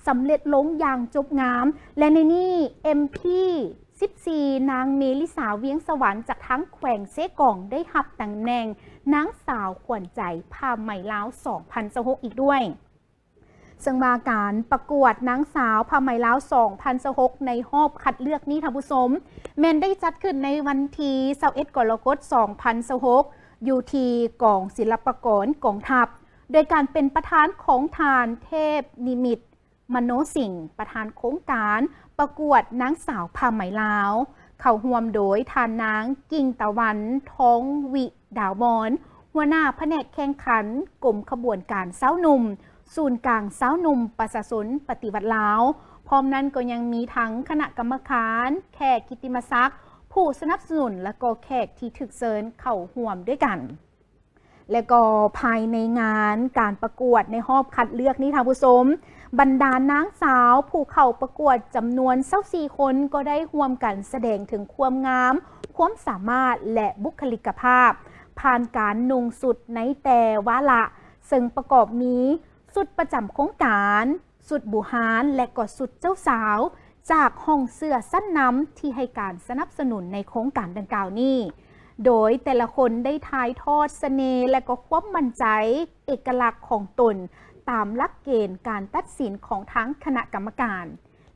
ສຳເລັດລົງຢ່າງຈົບງາມ ແລະ ໃນນີ້ ເອັມພີສິບສີ່ ນາງເມລິສາ ວຽງສະຫວັນ ຈາກທາງແຂວງເຊກອງ ໄດ້ຮັບຕຳແໜ່ງນາງສາວຂວັນໃຈຜ້າໄໝລາວ ສອງພັນຊາວຫົກ ອີກດ້ວຍ. ເຊິ່ງວ່າການປະກວດນາງສາວຜ້າໄໝລາວ ສອງພັນຊາວຫົກ ໃນຮອບຄັດເລືອກນີ້ ທ່ານຜູ້ຊົມ ແມ່ນໄດ້ຈັດຂຶ້ນໃນວັນທີຊາວເອັດ ກໍລະກົດ ສອງພັນຊາວຫົກ ຢູ່ທີ່ກອງສິລະປາກອນກອງທັບ ໂດຍການເປັນປະທານຂອງທ່ານ ເທບນິມິດ ມະໂນສິງ ປະທານໂຄງການປະກວດນາງສາວຜ້າໄໝລາວ, ເຂົ້າຮ່ວມໂດຍທ່ານນາງ ກິ່ງຕາວັນ ທອງວິດາວອນ ຫົວໜ້າພະແນກແຂ່ງຂັນ ກົມຂະບວນການຊາວໜຸ່ມ ສູນກາງຊາວໜຸ່ມປະຊາຊົນປະຕິວັດລາວ. ພ້ອມນັ້ນກໍຍັງມີທັງຄະນະກຳມະການ, ແຂກກິດຕິມະສັກ, ຜູ້ສະໜັບສະໜູນ ແລະ ກໍແຂກທີ່ຖືກເຊີນເຂົ້າຮ່ວມດ້ວຍກັນ. ແລະ ກໍພາຍໃນງານການປະກວດໃນຮອບຄັດເລືອກນີ້ ທ່ານຜູ້ຊົມ, ບັນດານາງສາວຜູ້ເຂົ້າປະກວດຈຳນວນຊາວສີ່ຄົນ ກໍໄດ້ຮ່ວມກັນສະແດງເຖິງຄວາມງາມ, ຄວາມສາມາດ ແລະ ບຸກຄະລິກະພາບ ຜ່ານການນຸ່ງຊຸດໃນແຕ່ວາລະ, ເຊິ່ງປະກອບມີຊຸດປະຈຳໂຄງການ, ຊຸດບູຮານ ແລະ ກໍຊຸດເຈົ້າສາວ ຈາກຫ້ອງເສື້ອຊັ້ນນຳທີ່ໃຫ້ການສະໜັບສະໜູນໃນໂຄງການດັ່ງກ່າວນີ້, ໂດຍແຕ່ລະຄົນໄດ້ຖ່າຍທອດສະເໜ່ ແລະ ກໍຄວາມໝັ້ນໃຈເອກະລັກຂອງຕົນ ຕາມຫຼັກເກນການຕັດສິນຂອງທາງຄະນະກຳມະການ.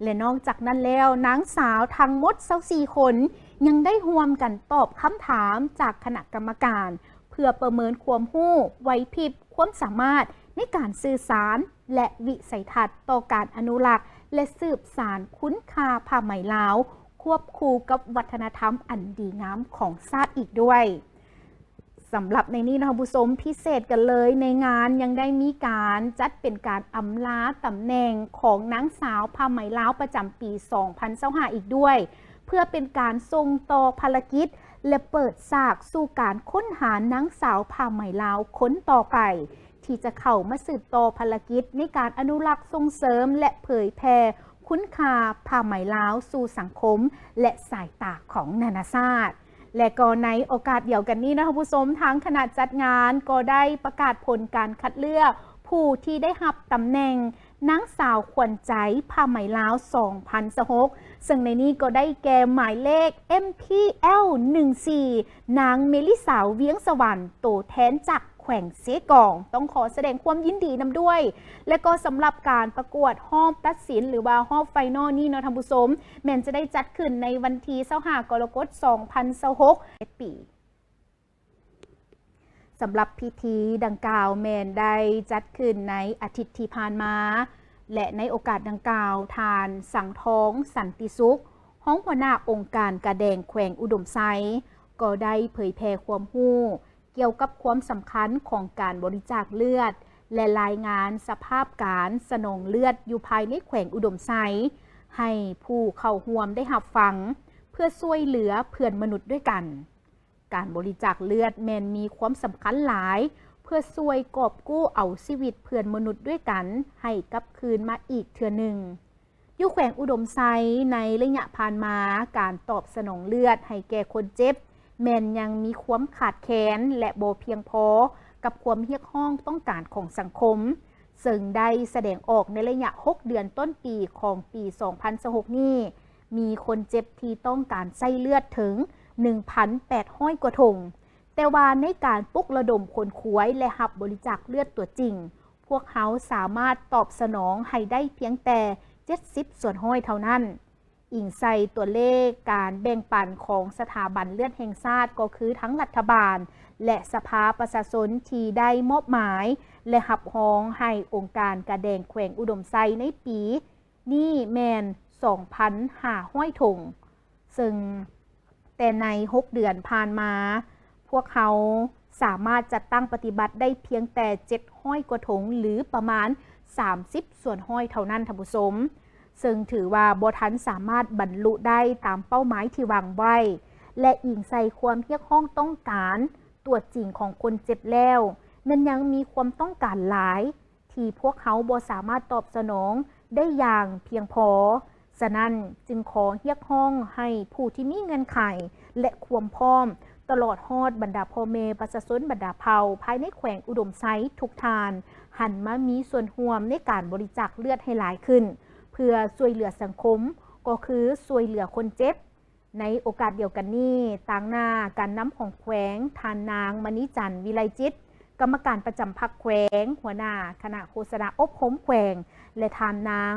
ແລະ ນອກຈາກນັ້ນແລ້ວ, ນາງສາວທັງໝົດຊາວສີ່ຄົນ ຍັງໄດ້ຮ່ວມກັນຕອບຄຳຖາມຈາກຄະນະກຳມະການ ເພື່ອປະເມີນຄວາມຮູ້, ໄຫວພິບ, ຄວາມສາມາດໃນການສື່ສານ ແລະ ວິໄສທັດຕໍ່ການອະນຸລັກ ແລະ ສືບສານຄຸນຄ່າຜ້າໄໝລາວ ຄວບຄູ່ກັບວັດທະນະທຳອັນດີງາມຂອງຊາດອີກດ້ວຍ. ສຳລັບໃນນີ້ເນາະທ່ານຜູ້ຊົມ, ພິເສດກັນເລີຍ, ໃນງານຍັງໄດ້ມີການຈັດເປັນການອຳລາຕຳແໜ່ງຂອງນາງສາວຜ້າໄໝລາວປະຈຳປີສອງພັນຊາວຫ້າອີກດ້ວຍ, ເພື່ອເປັນການສົ່ງຕໍ່ພາລະກິດ ແລະ ເປີດສາກສູ່ການຄົ້ນຫານາງສາວຜ້າໄໝລາວຄົນຕໍ່ໄປ ທີ່ຈະເຂົ້າມາສືບຕໍ່ພາລະກິດໃນການອະນຸລັກ, ສົ່ງເສີມ ແລະ ເຜີຍແຜ່ຄຸນຄ່າຜ້າໄໝລາວສູ່ສັງຄົມ ແລະ ສາຍຕາຂອງນານາຊາດ. ແລະ ກໍໃນໂອກາດດຽວກັນນີ້ເນາະທ່ານຜູ້ຊົມ, ທາງຄະນະຈັດງານກໍໄດ້ປະກາດຜົນການຄັດເລືອກຜູ້ທີ່ໄດ້ຮັບຕຳແໜ່ງນາງສາວຂວັນໃຈຜ້າໄໝລາວ ສອງພັນຊາວຫົກ ເຊິ່ງໃນນີ້ກໍໄດ້ແກ່ໝາຍເລກ ເອັມພີແອລ ໜຶ່ງສີ່ ນາງເມລິສາ ວຽງສະຫວັນ ໂຕແທນຈາກແຂວງເຊກອງ ຕ້ອງຂໍສະແດງຄວາມຍິນດີນຳດ້ວຍ. ແລະ ກໍສຳລັບການປະກວດຮອບຕັດສິນ ຫຼືວ່າຮອບໄຟນອລນີ້ເນາະທ່ານຜູ້ຊົມ, ແມ່ນຈະໄດ້ຈັດຂຶ້ນໃນວັນທີຊາວຫ້າ ກໍລະກົດ ສອງພັນຊາວຫົກ ເຈັດປີ. ສຳລັບພິທີດັ່ງກ່າວແມ່ນໄດ້ຈັດຂຶ້ນໃນອາທິດທີ່ຜ່ານມາ ແລະ ໃນໂອກາດດັ່ງກ່າວ, ທ່ານ ສັງທອງ ສັນຕິສຸກ ຮອງຫົວໜ້າອົງການກາແດງແຂວງອຸດົມໄຊ ກໍໄດ້ເຜີຍແຜ່ຄວາມຮູ້ກ່ຽວກັບຄວາມສຳຄັນຂອງການບໍລິຈາກເລືອດ ແລະ ລາຍງານສະພາບການສະໜອງເລືອດຢູ່ພາຍໃນແຂວງອຸດົມໄຊ ໃຫ້ຜູ້ເຂົ້າຮ່ວມໄດ້ຮັບຟັງ ເພື່ອຊ່ວຍເຫຼືອເພື່ອນມະນຸດດ້ວຍກັນ. ການບໍລິຈາກເລືອດແມ່ນມີຄວາມສຳຄັນຫຼາຍ ເພື່ອຊ່ວຍກອບກູ້ເອົາຊີວິດເພື່ອນມະນຸດດ້ວຍກັນໃຫ້ກັບຄືນມາອີກເທື່ອໜຶ່ງ. ຢູ່ແຂວງອຸດົມໄຊ, ໃນໄລຍະຜ່ານມາ, ການຕອບສະໜອງເລືອດໃຫ້ແກ່ຄົນເຈັບ ແມ່ນຍັງມີຄວາມຂາດແຄນ ແລະ ບໍ່ພຽງພໍກັບຄວາມຮຽກຮ້ອງຕ້ອງການຂອງສັງຄົມ, ເຊິ່ງໄດ້ສະແດງອອກໃນໄລຍະຫົກເດືອນຕົ້ນປີຂອງປີສອງພັນຊາວຫົກນີ້, ມີຄົນເຈັບທີ່ຕ້ອງການໃຊ້ເລືອດເຖິງໜຶ່ງພັນແປດຮ້ອຍກວ່າຖົງ. ແຕ່ວ່າໃນການປຸກລະດົມຂົນຂວາຍ ແລະ ຮັບບໍລິຈາກເລືອດຕົວຈິງ, ພວກເຮົາສາມາດຕອບສະໜອງໃຫ້ໄດ້ພຽງແຕ່ເຈັດສິບສ່ວນຮ້ອຍເທົ່ານັ້ນ. ອີງໃສ່ຕົວເລກການແບ່ງປັນຂອງສະຖາບັນເລືອດແຫ່ງຊາດ, ກໍຄືທັງລັດຖະບານ ແລະ ສະພາປະຊາຊົນທີ່ໄດ້ມອບໝາຍ ແລະ ຮັບຮອງໃຫ້ອົງການກາແດງແຂວງອຸດົມໄຊໃນປີນີ້ແມ່ນສອງພັນຫ້າຮ້ອຍຖົງ, ເຊິ່ງແຕ່ໃນຫົກເດືອນຜ່ານມາ, ພວກເຮົາສາມາດຈັດຕັ້ງປະຕິບັດໄດ້ພຽງແຕ່ເຈັດຮ້ອຍກວ່າຖົງ ຫຼື ປະມານສາມສິບສ່ວນຮ້ອຍເທົ່ານັ້ນ, ທ່ານຜູ້ຊົມ. ເຊິ່ງຖືວ່າບໍ່ທັນສາມາດບັນລຸໄດ້ຕາມເປົ້າໝາຍທີ່ວາງໄວ້ ແລະ ອີງໃສ່ຄວາມຮຽກຮ້ອງຕ້ອງການຕົວຈິງຂອງຄົນເຈັບແລ້ວ, ແມ່ນຍັງມີຄວາມຕ້ອງການຫຼາຍທີ່ພວກເຮົາບໍ່ສາມາດຕອບສະໜອງໄດ້ຢ່າງພຽງພໍ. ສະນັ້ນ, ຈຶ່ງຂໍຮຽກຮ້ອງໃຫ້ຜູ້ທີ່ມີເງື່ອນໄຂ ແລະ ຄວາມພ້ອມ, ຕະຫຼອດຮອດບັນດາພໍ່ແມ່ປະຊາຊົນບັນດາເຜົ່າພາຍໃນແຂວງອຸດົມໄຊທຸກທ່ານ, ຫັນມາມີສ່ວນຮ່ວມໃນການບໍລິຈາກເລືອດໃຫ້ຫຼາຍຂຶ້ນ ເພື່ອຊ່ວຍເຫຼືອສັງຄົມ ກໍຄືຊ່ວຍເຫຼືອຄົນເຈັບ. ໃນໂອກາດດຽວກັນນີ້, ຕາງໜ້າການນຳຂອງແຂວງ, ທ່ານນາງ ມະນີຈັນ ວິໄລຈິດ, ກຳມະການປະຈຳພັກແຂວງ, ຫົວໜ້າຄະນະໂຄສະນາອົບຮົມແຂວງ ແລະ ທ່ານນາງ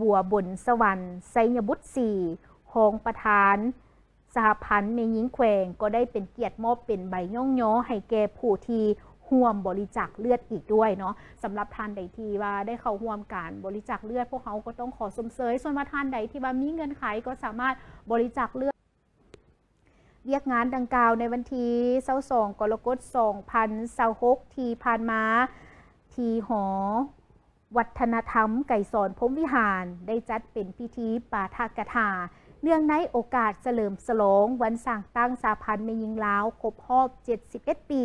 ບົວບົນສະຫວັນ ໄຊຍະບຸດສີ, ຮອງປະທານ ສະຫະພັນແມ່ຍິງແຂວງ ກໍໄດ້ເປັນກຽດມອບເປັນໃບຍ້ອງຍໍໃຫ້ແກ່ຜູ້ທີ່ຮ່ວມບໍລິຈາກເລືອດອີກດ້ວຍເນາະ. ສຳລັບທ່ານໃດທີ່ວ່າໄດ້ເຂົ້າຮ່ວມການບໍລິຈາກເລືອດ, ພວກເຮົາກໍຕ້ອງຂໍຊົມເຊີຍ. ສ່ວນວ່າທ່ານໃດທີ່ວ່າມີເງື່ອນໄຂ ກໍສາມາດບໍລິຈາກເລືອດ. ວຽກງານດັ່ງກ່າວໃນວັນທີຊາວສອງ ກໍລະກົດ ສອງພັນຊາວຫົກ ທີ່ຜ່ານມາ ທີ່ຫໍ ວັດທະນະທຳໄກສອນ ພົມວິຫານ ໄດ້ຈັດເປັນພິທີປາຖະກະຖາ ເນື່ອງໃນໂອກາດສະເຫຼີມສະຫຼອງວັນສ້າງຕັ້ງສະຫະພັນແມ່ຍິງລາວຄົບຮອບເຈັດສິບເອັດປີ,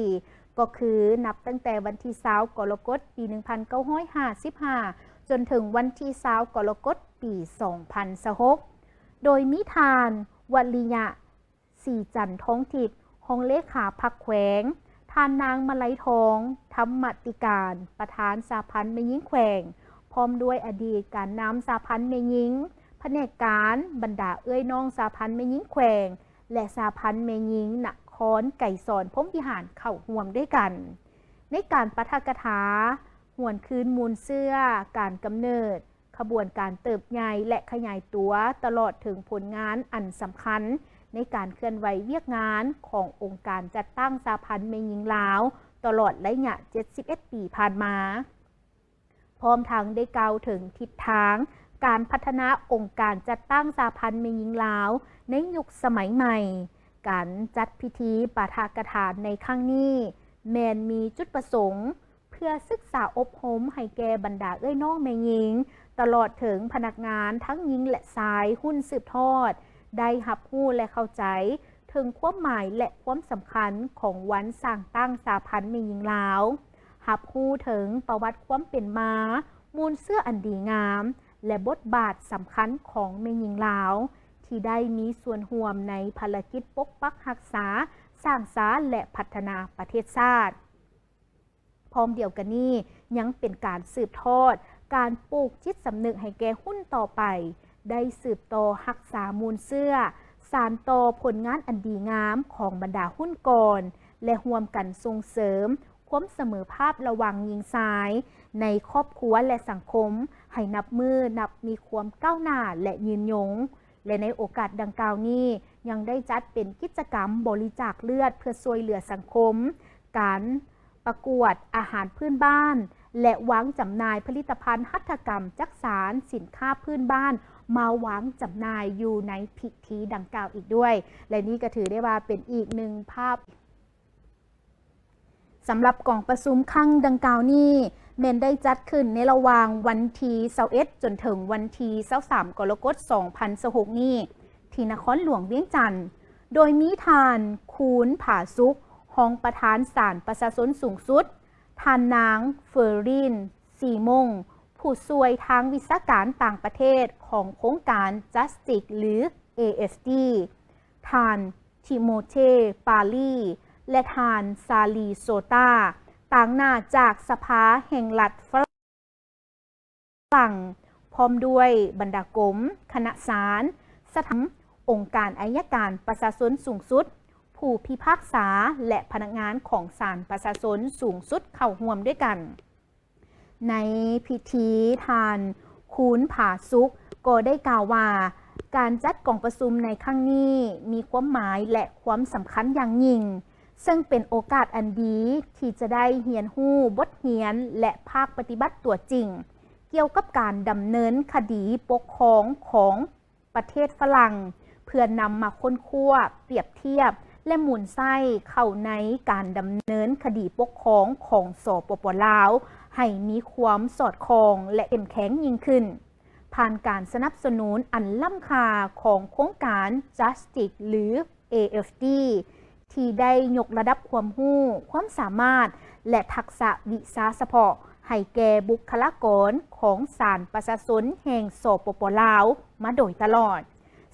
ກໍຄືນັບຕັ້ງແຕ່ວັນທີຊາວ ກໍລະກົດ ປີໜຶ່ງພັນເກົ້າຮ້ອຍຫ້າສິບຫ້າ ຈົນເຖິງວັນທີຊາວ ກໍລະກົດ ປີສອງພັນຊາວຫົກ ໂດຍມີທ່ານ ວະລິຍະ ສີຈັນທອງທິບ ຮອງເລຂາພັກແຂວງ, ທ່ານນາງ ມະໄລທອງ ທຳມະຕິການ ປະທານສະຫະພັນແມ່ຍິງແຂວງ, ພ້ອມດ້ວຍອະດີດການນຳສະຫະພັນແມ່ຍິງ, ພະແນກການ, ບັນດາເອື້ອຍນ້ອງສະຫະພັນແມ່ຍິງແຂວງ ແລະ ສະຫະພັນແມ່ຍິງນະຄອນໄກສອນ ພົມວິຫານ ເຂົ້າຮ່ວມດ້ວຍກັນ. ໃນການປາຖະກະຖາ ຫວນຄືນມູນເຊື້ອການກຳເນີດ, ຂະບວນການເຕີບໃຫຍ່ ແລະ ຂະຫຍາຍຕົວ ຕະຫຼອດເຖິງຜົນງານອັນສຳຄັນໃນການເຄື່ອນໄຫວວຽກງານຂອງອົງການຈັດຕັ້ງສະຫະພັນແມ່ຍິງລາວ ຕະຫຼອດໄລຍະເຈັດສິບເອັດປີຜ່ານມາ, ພ້ອມທັງໄດ້ກ່າວເຖິງທິດທາງການພັດທະນາອົງການຈັດຕັ້ງສະຫະພັນແມ່ຍິງລາວໃນຍຸກສະໄໝໃໝ່. ການຈັດພິທີປາຖະກະຖາໃນຄັ້ງນີ້ ແມ່ນມີຈຸດປະສົງ ເພື່ອສຶກສາອົບຮົມໃຫ້ແກ່ບັນດາເອື້ອຍນ້ອງແມ່ຍິງ, ຕະຫຼອດເຖິງພະນັກງານທັງຍິງ ແລະ ຊາຍ ຮຸ່ນສືບທອດ ໄດ້ຮັບຮູ້ ແລະ ເຂົ້າໃຈເຖິງຄວາມໝາຍ ແລະ ຄວາມສຳຄັນຂອງວັນສ້າງຕັ້ງສະຫະພັນແມ່ຍິງລາວ, ຮັບຮູ້ເຖິງປະຫວັດຄວາມເປັນມາ, ມູນເຊື້ອອັນດີງາມ ແລະ ບົດບາດສຳຄັນຂອງແມ່ຍິງລາວ ທີ່ໄດ້ມີສ່ວນຮ່ວມໃນພາລະກິດປົກປັກຮັກສາ, ສ້າງສານ ແລະ ພັດທະນາປະເທດຊາດ. ພ້ອມດຽວກັນນີ້ ຍັງເປັນການສືບທອດການປູກຈິດສຳນຶກໃຫ້ແກ່ຮຸ່ນຕໍ່ໄປ ໄດ້ສືບຕໍ່ຮັກສາມູນເຊື້ອ, ສານຕໍ່ຜົນງານອັນດີງາມຂອງບັນດາຮຸ່ນກ່ອນ ແລະ ຮ່ວມກັນສົ່ງເສີມຄວາມສະເໝີພາບລະຫວ່າງຍິງຊາຍໃນຄອບຄົວ ແລະ ສັງຄົມ ໃຫ້ນັບມື້ນັບມີຄວາມກ້າວໜ້າ ແລະ ຍືນຍົງ. ແລະ ໃນໂອກາດດັ່ງກ່າວນີ້ ຍັງໄດ້ຈັດເປັນກິດຈະກຳບໍລິຈາກເລືອດເພື່ອຊ່ວຍເຫຼືອສັງຄົມ, ການປະກວດອາຫານພື້ນບ້ານ ແລະ ວາງຈຳໜ່າຍຜະລິດຕະພັນຫັດຖະກຳຈັກສານ, ສິນຄ້າພື້ນບ້ານ ມາວາງຈຳໜ່າຍຢູ່ໃນພິທີດັ່ງກ່າວອີກດ້ວຍ. ແລະ ນີ້ກໍຖືໄດ້ວ່າເປັນອີກໜຶ່ງພາບ ສຳລັບກອງປະຊຸມຄັ້ງດັ່ງກ່າວນີ້ ແມ່ນໄດ້ຈັດຂຶ້ນໃນລະຫວ່າງວັນທີຊາວເອັດ ຈົນເຖິງວັນທີຊາວສາມ ກໍລະກົດ ສອງພັນຊາວຫົກນີ້ ທີ່ນະຄອນຫຼວງວຽງຈັນ, ໂດຍມີທ່ານ ຄູນ ຜາສຸກ ຮອງປະທານສານປະຊາຊົນສູງສຸດ, ທ່ານນາງ ເຟີຣິນ ຊີມົງ ຜູ້ຊ່ວຍທາງວິຊາການຕ່າງປະເທດຂອງໂຄງການ Justice ຫຼື ເອເອສດີ, ທ່ານ ທິໂມເທ ປາລີ ແລະ ທ່ານ ຊາລີ ໂຊຕາ ຕາງໜ້າຈາກສະພາແຫ່ງລັດຝຣັ່ງ ພ້ອມດ້ວຍບັນດາກົມ, ຄະນະສານ, ສະຖານ, ອົງການໄອຍະການປະຊາຊົນສູງສຸດ, ຜູ້ພິພາກສາ ແລະ ພະນັກງານຂອງສານປະຊາຊົນສູງສຸດເຂົ້າຮ່ວມດ້ວຍກັນ. ໃນພິທີ ທ່ານ ຄູນ ຜາສຸກ ກໍໄດ້ກ່າວວ່າ ການຈັດກອງປະຊຸມໃນຄັ້ງນີ້ມີຄວາມໝາຍ ແລະ ຄວາມສຳຄັນຢ່າງຍິ່ງ, ເຊິ່ງເປັນໂອກາດອັນດີທີ່ຈະໄດ້ຮຽນຮູ້ບົດຮຽນ ແລະ ພາກປະຕິບັດຕົວຈິງ ກ່ຽວກັບການດຳເນີນຄະດີປົກຄອງຂອງ ປະເທດຝຣັ່ງ ເພື່ອນຳມາຄົ້ນຄວ້າ, ປຽບທຽບ ແລະ ໝູນໃຊ້ເຂົ້າໃນການດຳເນີນຄະດີປົກຄອງຂອງ ສປປ ລາວ ໃຫ້ມີຄວາມສອດຄ່ອງ ແລະ ເຂັ້ມແຂງຍິ່ງຂຶ້ນ, ຜ່ານການສະໜັບສະໜູນອັນລ້ຳຄ່າຂອງໂຄງການ Justice ຫຼື ເອເອສດີ ທີ່ໄດ້ຍົກລະດັບຄວາມຮູ້, ຄວາມສາມາດ ແລະ ທັກສະວິຊາສະເພາະໃຫ້ແກ່ບຸກຄະລາກອນຂອງສານປະຊາຊົນແຫ່ງ ສປປ ລາວ ມາໂດຍຕະຫຼອດ.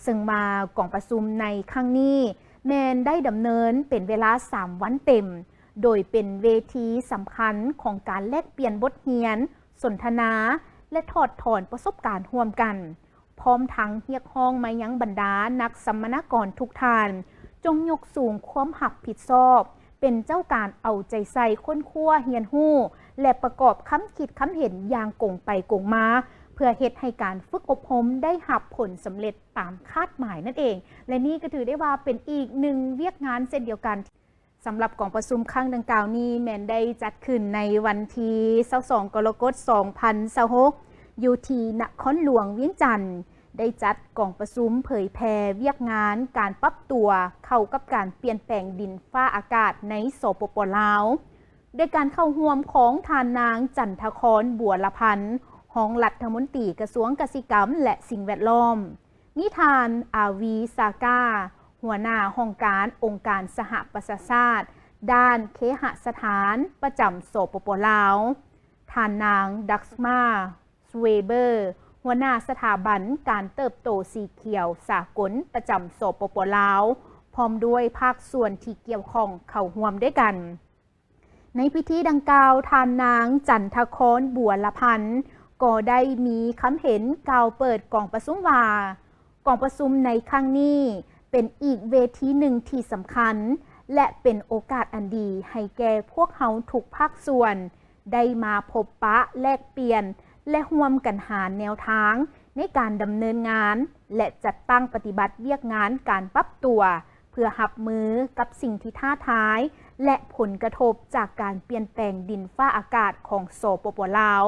ເຊິ່ງວ່າກອງປະຊຸມໃນຄັ້ງນີ້ແມ່ນໄດ້ດຳເນີນເປັນເວລາສາມວັນເຕັມ, ໂດຍເປັນເວທີສຳຄັນຂອງການແລກປ່ຽນບົດຮຽນ, ສົນທະນາ ແລະ ຖອດຖອນປະສົບການຮ່ວມກັນ, ພ້ອມທັງຮຽກຮ້ອງມາຍັງບັນດານັກສຳມະນາກອນທຸກທ່ານ, ຈົ່ງຍົກສູງຄວາມຮັບຜິດຊອບ, ເປັນເຈົ້າການເອົາໃຈໃສ່ຄົ້ນຄວ້າຮຽນຮູ້ ແລະ ປະກອບຄຳຄິດຄຳເຫັນຢ່າງກົງໄປກົງມາ, ເພື່ອເຮັດໃຫ້ການຝຶກອົບຮົມໄດ້ຮັບຜົນສຳເລັດຕາມຄາດໝາຍນັ້ນເອງ. ແລະ ນີ້ກໍຖືໄດ້ວ່າເປັນອີກໜຶ່ງວຽກງານເຊັ່ນດຽວກັນ. ສຳລັບກອງປະຊຸມຄັ້ງດັ່ງກ່າວນີ້ແມ່ນໄດ້ຈັດຂຶ້ນໃນວັນທີຊາວສອງ ກໍລະກົດ ສອງພັນຊາວຫົກ ຢູ່ທີ່ນະຄອນຫຼວງວຽງຈັນ, ໄດ້ຈັດກອງປະຊຸມເຜີຍແຜ່ວຽກງານການປັບຕົວເຂົ້າກັບການປ່ຽນແປງດິນຟ້າອາກາດໃນ ສປປ ລາວ, ໂດຍການເຂົ້າຮ່ວມຂອງທ່ານນາງ ຈັນທະຄອນ ບົວລະພັນ ຮອງລັດຖະມົນຕີກະຊວງກະສິກຳ ແລະ ສິ່ງແວດລ້ອມ, ມີທ່ານ ອາວີ ຊາກາ ຫົວໜ້າຫ້ອງການອົງການສະຫະປະຊາຊາດດ້ານເຄຫະສະຖານປະຈຳ ສປປ ລາວ, ທ່ານນາງ ດັກສະມາ ສະເວເບີ ຫົວໜ້າສະຖາບັນການເຕີບໂຕສີຂຽວສາກົນປະຈຳ ສປປ ລາວ, ພ້ອມດ້ວຍພາກສ່ວນທີ່ກ່ຽວຂ້ອງເຂົ້າຮ່ວມດ້ວຍກັນ. ໃນພິທີດັ່ງກ່າວ, ທ່ານນາງ ຈັນທະຄອນ ບົວລະພັນ ກໍໄດ້ມີຄຳເຫັນກ່າວເປີດກອງປະຊຸມວ່າ, ກອງປະຊຸມໃນຄັ້ງນີ້ເປັນອີກເວທີໜຶ່ງທີ່ສຳຄັນ ແລະ ເປັນໂອກາດອັນດີໃຫ້ແກ່ພວກເຮົາທຸກພາກສ່ວນ ໄດ້ມາພົບປະແລກປ່ຽນ ແລະ ຮ່ວມກັນຫາແນວທາງໃນການດຳເນີນງານ ແລະ ຈັດຕັ້ງປະຕິບັດວຽກງານການປັບຕົວ ເພື່ອຮັບມືກັບສິ່ງທີ່ທ້າທາຍ ແລະ ຜົນກະທົບຈາກການປ່ຽນແປງດິນຟ້າອາກາດຂອງ ສປປ ລາວ.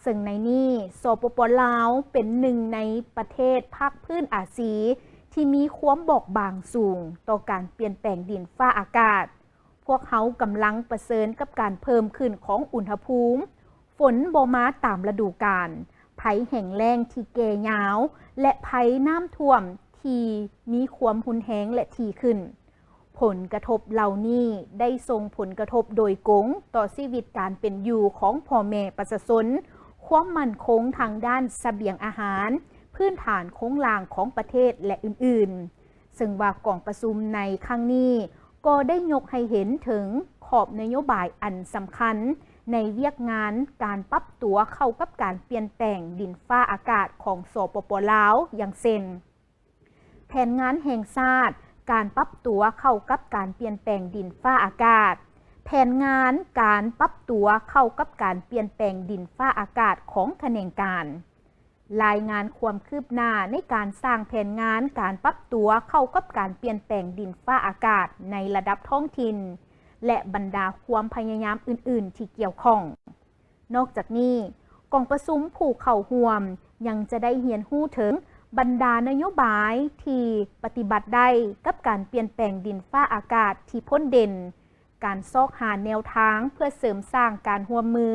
ເຊິ່ງໃນນີ້ ສປປ ລາວ ເປັນໜຶ່ງໃນປະເທດພາກພື້ນອາຊີທີ່ມີຄວາມບອບບາງສູງຕໍ່ການປ່ຽນແປງດິນຟ້າອາກາດ. ພວກເຮົາກຳລັງປະເຊີນກັບການເພີ່ມຂຶ້ນຂອງອຸນຫະພູມ, ຝົນບໍ່ມາຕາມລະດູການ, ໄພແຫ້ງແລ້ງທີ່ແກ່ຍາວ ແລະ ໄພນ້ຳຖ້ວມທີ່ມີຄວາມຮຸນແຮງ ແລະ ຖີ່ຂຶ້ນ. ຜົນກະທົບເຫຼົ່ານີ້ໄດ້ສົ່ງຜົນກະທົບໂດຍກົງຕໍ່ຊີວິດການເປັນຢູ່ຂອງພໍ່ແມ່ປະຊາຊົນ, ຄວາມໝັ້ນຄົງທາງດ້ານສະບຽງອາຫານ, ພື້ນຖານໂຄງລ່າງຂອງປະເທດ ແລະ ອື່ນໆ. ເຊິ່ງວ່າກອງປະຊຸມໃນຄັ້ງນີ້ກໍໄດ້ຍົກໃຫ້ເຫັນເຖິງຂອບນະໂຍບາຍອັນສຳຄັນໃນວຽກງານການປັບຕົວເຂົ້າກັບການປ່ຽນແປງດິນຟ້າອາກາດຂອງ ສປປ ລາວ ຢ່າງເຊັ່ນ, ແຜນງານແຫ່ງຊາດການປັບຕົວເຂົ້າກັບການປ່ຽນແປງດິນຟ້າອາກາດ, ແຜນງານການປັບຕົວເຂົ້າກັບການປ່ຽນແປງດິນຟ້າອາກາດຂອງຂະແໜງການ, ລາຍງານຄວາມຄືບໜ້າໃນການສ້າງແຜນງານການປັບຕົວເຂົ້າກັບການປ່ຽນແປງດິນຟ້າອາກາດໃນລະດັບທ້ອງຖິ່ນ ແລະ ບັນດາຄວາມພະຍາຍາມອື່ນໆທີ່ກ່ຽວຂ້ອງ. ນອກຈາກນີ້, ກອງປະຊຸມຜູ້ເຂົ້າຮ່ວມຍັງຈະໄດ້ຮຽນຮູ້ເຖິງບັນດານະໂຍບາຍທີ່ປະຕິບັດໄດ້ກັບການປ່ຽນແປງດິນຟ້າອາກາດທີ່ພົ້ນເດັ່ນ, ການຊອກຫາແນວທາງເພື່ອເສີມສ້າງການຮ່ວມມື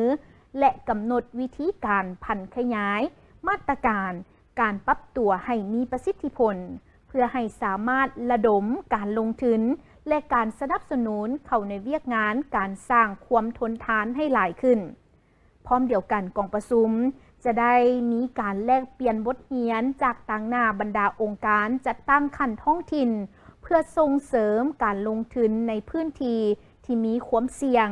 ແລະ ກຳນົດວິທີການຜັນຂະຫຍາຍມາດຕະການການປັບຕົວໃຫ້ມີປະສິດທິຜົນ, ເພື່ອໃຫ້ສາມາດລະດົມການລົງທຶນ ແລະ ການສະໜັບສະໜູນເຂົ້າໃນວຽກງານການສ້າງຄວາມທົນທານໃຫ້ຫຼາຍຂຶ້ນ. ພ້ອມດຽວກັນ, ກອງປະຊຸມຈະໄດ້ມີການແລກປ່ຽນບົດຮຽນຈາກຕາງໜ້າບັນດາອົງການຈັດຕັ້ງຂັ້ນທ້ອງຖິ່ນ ເພື່ອສົ່ງເສີມການລົງທຶນໃນພື້ນທີ່ທີ່ມີຄວາມສ່ຽງ,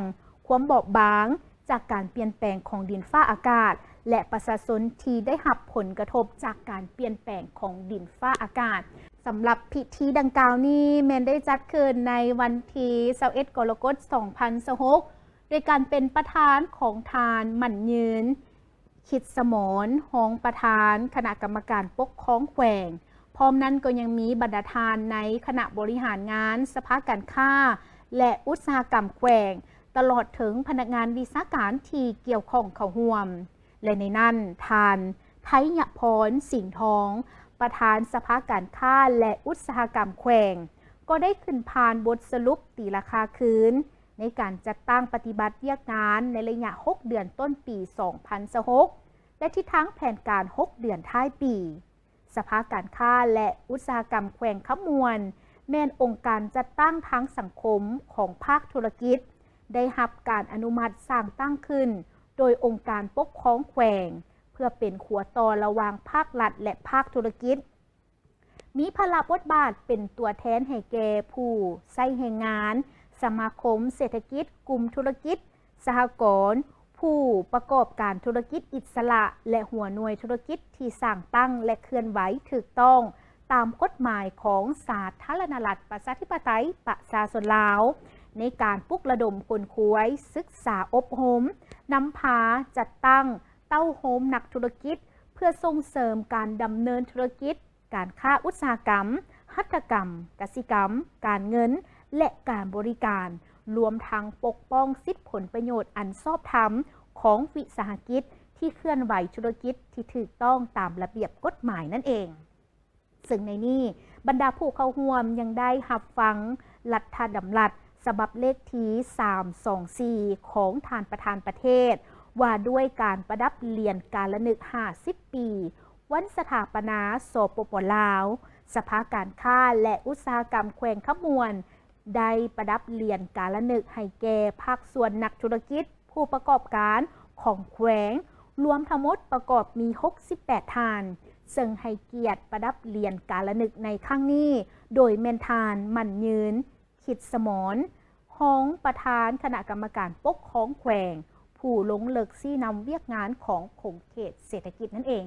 ຄວາມບອບບາງຈາກການປ່ຽນແປງຂອງດິນຟ້າອາກາດ ແລະ ປະຊາຊົນທີ່ໄດ້ຮັບຜົນກະທົບຈາກການປ່ຽນແປງຂອງດິນຟ້າອາກາດ. ສຳລັບພິທີດັ່ງກ່າວນີ້ແມ່ນໄດ້ຈັດຂຶ້ນໃນວັນທີຊາວເອັດ ກໍລະກົດ ສອງພັນຊາວຫົກ ໂດຍການເປັນປະທານຂອງທ່ານ ໝັ້ນຍືນ ຄິດສະໝອນ ຮອງປະທານຄະນະກຳມະການປົກຄອງແຂວງ, ພ້ອມນັ້ນກໍຍັງມີບັນດາທ່ານໃນຄະນະບໍລິຫານງານສະພາການຄ້າ ແລະ ອຸດສາຫະກຳແຂວງ, ຕະຫຼອດເຖິງພະນັກງານວິຊາການທີ່ກ່ຽວຂ້ອງເຂົ້າຮ່ວມ ແລະ ໃນນັ້ນ ທ່ານ ໄທຍະພອນ ສິງທອງ ປະທານສະພາການຄ້າ ແລະ ອຸດສາຫະກຳແຂວງ ກໍໄດ້ຂຶ້ນຜ່ານບົດສະຫຼຸບຕີລາຄາຄືນ ໃນການຈັດຕັ້ງປະຕິບັດວຽກງານໃນໄລຍະຫົກເດືອນຕົ້ນປີສອງພັນຊາວຫົກ ແລະ ທິດທາງແຜນການຫົກເດືອນທ້າຍປີ. ສະພາການຄ້າ ແລະ ອຸດສາຫະກຳແຂວງຄຳມ່ວນ ແມ່ນອົງການຈັດຕັ້ງທາງສັງຄົມຂອງພາກທຸລະກິດ, ໄດ້ຮັບການອະນຸມັດສ້າງຕັ້ງຂຶ້ນໂດຍອົງການປົກຄອງແຂວງ ເພື່ອເປັນຂົວຕໍ່ລະຫວ່າງພາກລັດ ແລະ ພາກທຸລະກິດ. ມີພາລະບົດບາດເປັນຕົວແທນໃຫ້ແກ່ຜູ້ໃຊ້ແຮງງານ, ສະມາຄົມເສດຖະກິດ, ກຸ່ມທຸລະກິດ, ສະຫະກອນ, ຜູ້ປະກອບການທຸລະກິດອິດສະຫຼະ ແລະ ຫົວໜ່ວຍທຸລະກິດທີ່ສ້າງຕັ້ງ ແລະ ເຄື່ອນໄຫວຖືກຕ້ອງຕາມກົດໝາຍຂອງສາທາລະນະລັດ ປະຊາທິປະໄຕ ປະຊາຊົນລາວ ໃນການປຸກລະດົມຂົນຂວາຍ, ສຶກສາອົບຮົມ, ນຳພາຈັດຕັ້ງເຕົ້າໂຮມນັກທຸລະກິດ ເພື່ອສົ່ງເສີມການດຳເນີນທຸລະກິດ, ການຄ້າອຸດສາຫະກຳ, ຫັດຖະກຳ, ກະສິກຳ, ການເງິນ ແລະ ການບໍລິການ, ລວມທັງປົກປ້ອງສິດຜົນປະໂຫຍດອັນຊອບທຳຂອງວິສາຫະກິດທີ່ເຄື່ອນໄຫວທຸລະກິດທີ່ຖືກຕ້ອງຕາມລະບຽບກົດໝາຍນັ້ນເອງ. ເຊິ່ງໃນນີ້ ບັນດາຜູ້ເຂົ້າຮ່ວມຍັງໄດ້ຮັບຟັງລັດຖະດຳລັດສະບັບເລກທີສາມສອງສີ່ ຂອງທ່ານປະທານປະເທດ ວ່າດ້ວຍການປະດັບຫຼຽນກາລະນຶກຫ້າສິບປີ ວັນສະຖາປະນາ ສປປ ລາວ, ສະພາການຄ້າ ແລະ ອຸດສາຫະກຳແຂວງຄຳມ່ວນ ໄດ້ປະດັບຫຼຽນກາລະນຶກໃຫ້ແກ່ພາກສ່ວນນັກທຸລະກິດ, ຜູ້ປະກອບການຂອງແຂວງ ລວມທັງໝົດປະກອບມີຫົກສິບແປດທ່ານ, ເຊິ່ງໃຫ້ກຽດປະດັບຫຼຽນກາລະນຶກໃນຄັ້ງນີ້ ໂດຍແມ່ນທ່ານ ໝັ້ນຍືນ ຄິດສະໝອນ ຮອງປະທານຄະນະກຳມະການປົກຄອງແຂວງ, ຜູ້ລົງເລິກຊີ້ນຳວຽກງານຂອງຂົງເຂດເສດຖະກິດນັ້ນເອງ.